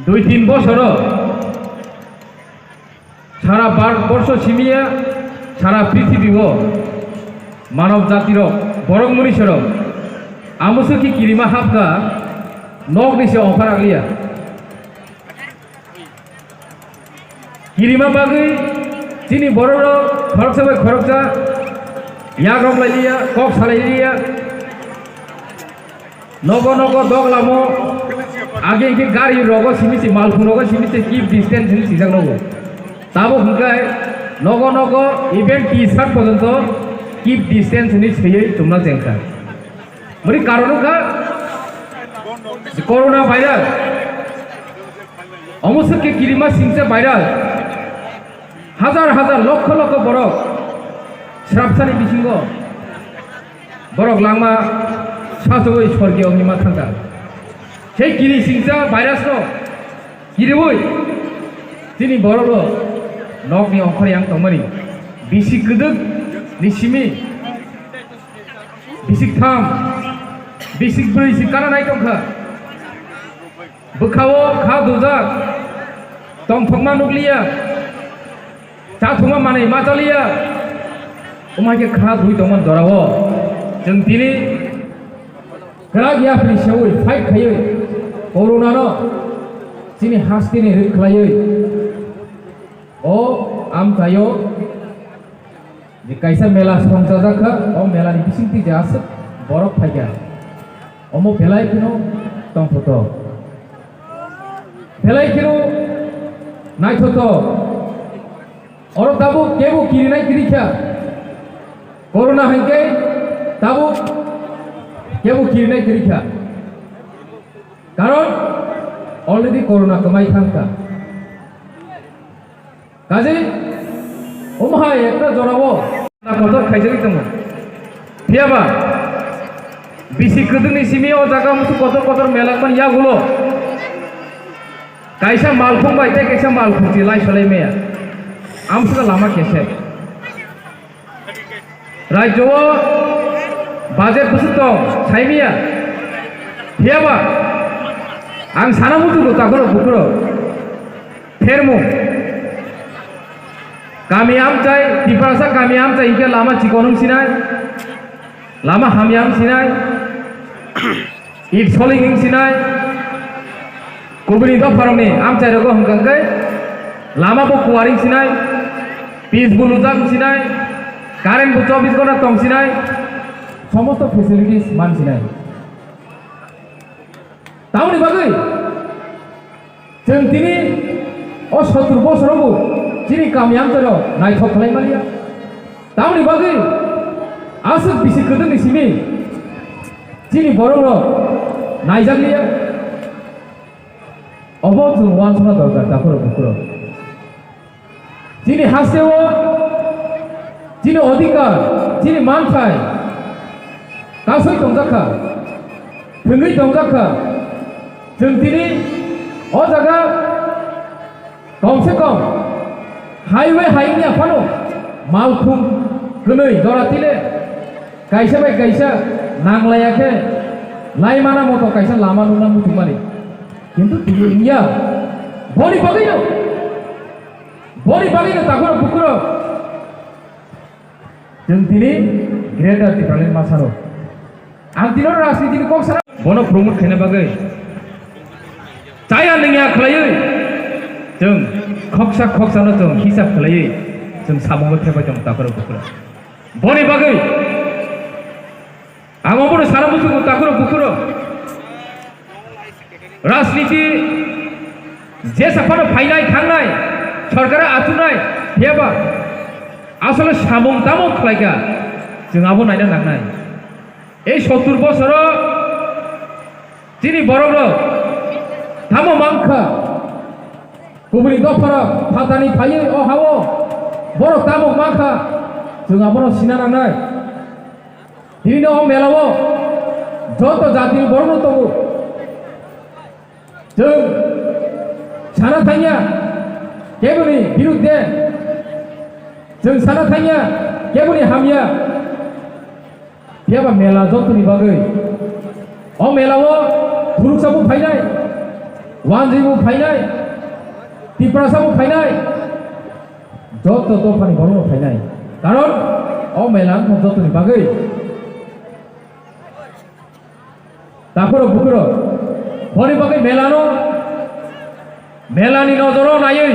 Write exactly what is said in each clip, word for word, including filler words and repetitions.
Dui tin bosoro sara Bharat borsho simiya sara prithibi o manob jati rok borok muni sorok amusu ki kirima hapka nok ni se offer agliya. Kirima bagwi chini borok rok khoroksa bai khoroksa yak rok lai liya, kok salai liya. Nogo nogo dog lamo age hingke gari rogo simi si malkhung rogo simi si keep distance hini sijak nogo. Tabo hingke nogo nogo even T-shirt porjonto keep distance hini siyoi chumna chengkha. Boni karon wngkha corona virus. Omo swkhe kirima singsa virus. Hajar hajar lokho lokho borok srapsani bisingo borok langma sachogwi sorgio wngwi ma thangkha. Sei kiri singsa virus no kiriwi chini borok rok nokni ongkhor yang tongmani bisi kwdwk ni simi bisik tham bisik brwi si kana nai tongkha. Bwkhao kha dujak, tongthokma nukliya, chathokma manwi ma chaliya, omo hai khe kha dui tongmani jorao. Chwng tini kwrak yapri seui fight khaiwi corona no chini hasteni rwk khlaiwi o amchaio je kaisa mela songchajak kha, o mela ni bisingtwi je aswk borok phaikha, omo belai kheno tongthoto, belai kheno naithoto. Oro tabuk kebo kirinai kirikha, corona hai khe tabuk kebo kirinai kirikha, karon already corona kwmai thangkha. Kaje omo hai ekta jorao kotor khaijagwi tongo. Phiyaba bisi kwdwkni simi o jaga musu kotor kotor melak man yagulo kaisa malkhung bai tei kaisa malkhung chi lai solai maya. Amswkha lama kese. Rajyo o budget bwswk tong, saimiya. Phiyaba ang sana muchungo takhoro bukhoro. Phermung. Kami amchai, Tiprasa kami amchai hingke lama chikon wng sinai, lama hamya wng sinai. It soling wng sinai, kubuni dopharokni amchairogo hwnkha khe lama bo kuwar wng sinai, pitch bo lujak wng sinai, current bo chobbish ghonta tong sinai, somosto facilities man sinai. Tamoni bagwi chwng tini o sottur bosorogo chini kami amchairok naithok khlai manya. Tamoni bagwi aswk bisi kwdwkni simi chini borok rok naijak liya. Obo chwng uansukna dorkar, takhurok bukhurok. Chini hasteo chini odhikar, chini manthai kasui tongjak kha, thwngwi tongjak kha. Chwng tini o jaga kom se kom highway hai wngya phano malkhung kwnwi jora tile kaisa bai kaisa nanglaiya khe laimana moto kaisa lama nukna muchungmani. Kintu tini wngya. Boni bagwino, boni bagwino takhurok bukhurok chwng tini Greater Tipraland masano. Ang tino rajniti ni kok sana. Bono promote khaina bagwi chaya nungya khlaiwi chwng khoksa khoksa no chwng hisab khlaiwi chwng samungo thepai tong takhurok bukhurok. Boni bagwi ang obono sana muchungo takhurok bukhurok. Rajniti jesa phano phainai thangnai, sorkar achuknai, phiyaba asole samung tamo khlaikha, chwng abo naina nangnai. Ei sottur bosoro chini borok rok tamo mankha, kubuni dopharok phatani phaiwi o hao borok tamo mankha, chwng abono sina nangnai. Tini o mela o joto jatini borok no tongo. Chwng sana thangya keboni birudde, chwng sana thangya keboni hamya. Phiyaba mela jotoni bagwi o mela o phuruksa bo phainai, Wanjwi bo phainai, Tiprasa bo phainai, joto dophani borok bo phainai. Karon o mela wngkha jotoni bagwi. Takhurok bukhurok, boni bagwi melano, melani nojoro naiwi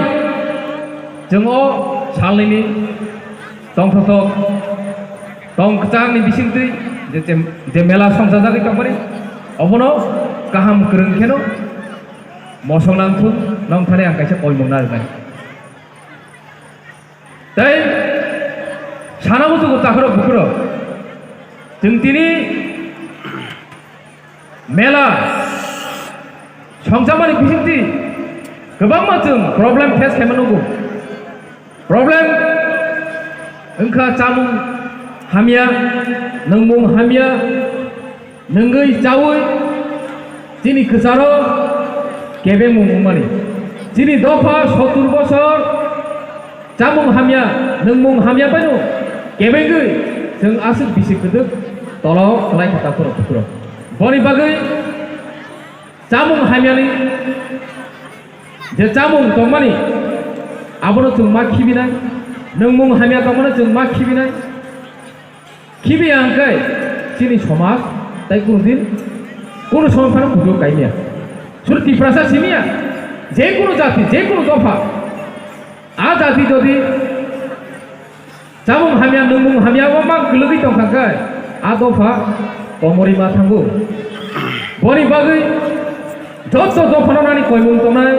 chwng o salnini tongthokthok tong kwchangni bisingtwi je, je, je mela songchajagwi tongmani, obono kaham kwrwng kheno mosok nangthung, nongthani ang kaisa koimung narwknai. Tei sana muchungo takhurok bukhurok, chwng tini mela songchamani bisingtwi kwbangma chwng problem face khaima nukgo. Problem wngkha chamung hamya, nwngmung hamya, nwngwi chawi chini kwcharo kebengmung wngmani. Chini dopha sottur bosor chamung hamya, nwngmung hamya phano kebengwi chwng aswk bisi kwdwk tolo kwlai kha takhurok bukhurok. Boni bagwi chamung hamyani je chamung tongmani, abono chwng ma khibinai, nwngmung hamya tongmano chwng ma khibinai. Khibiya hwnkhe chini somaj tai kunu din kunu somaj phano kuchuk kaimya. Suru Tiprasa simiya, je kunu jati, je kunu dopha, a jati jodi chamung hamya, nwngmung hamya o mang kwlwgwi tongkha khe, a dopha komorwi ma thango. Boni bagwi joto dophano nani koimung tongnai.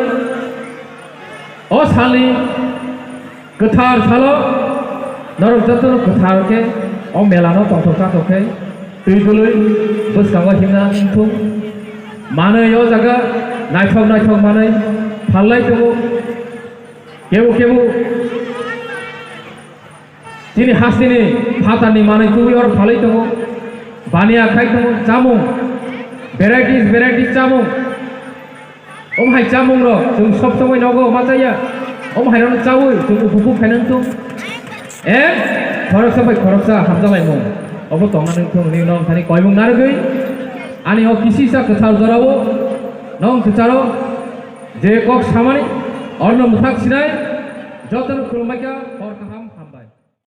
O salni kwthar salo norok jotono kwthar khe o melano tongthok chathok khe twi dului bwskango himna wngthung. Manwi o jaga naithok naithok manwi phalai tongo. Kebo kebo chini hasteni phatarni manwi tubui oro phalai tongo. Baniya khai tongo chamung, varieties varieties chamung. Omo hai chamung rok chwng sob somoi nogo ma chaya. Omo hai rokno chawi chwng upukuk khaina wngthung. E khoroksa bai khoroksa hamjalaimung obo tongna wngthung hwnwi nong thani koimung narwgwi ani o kisisa kwthar jorao nong kwcharo je kok samani orno mwthak sinai jotono khulumbaikha.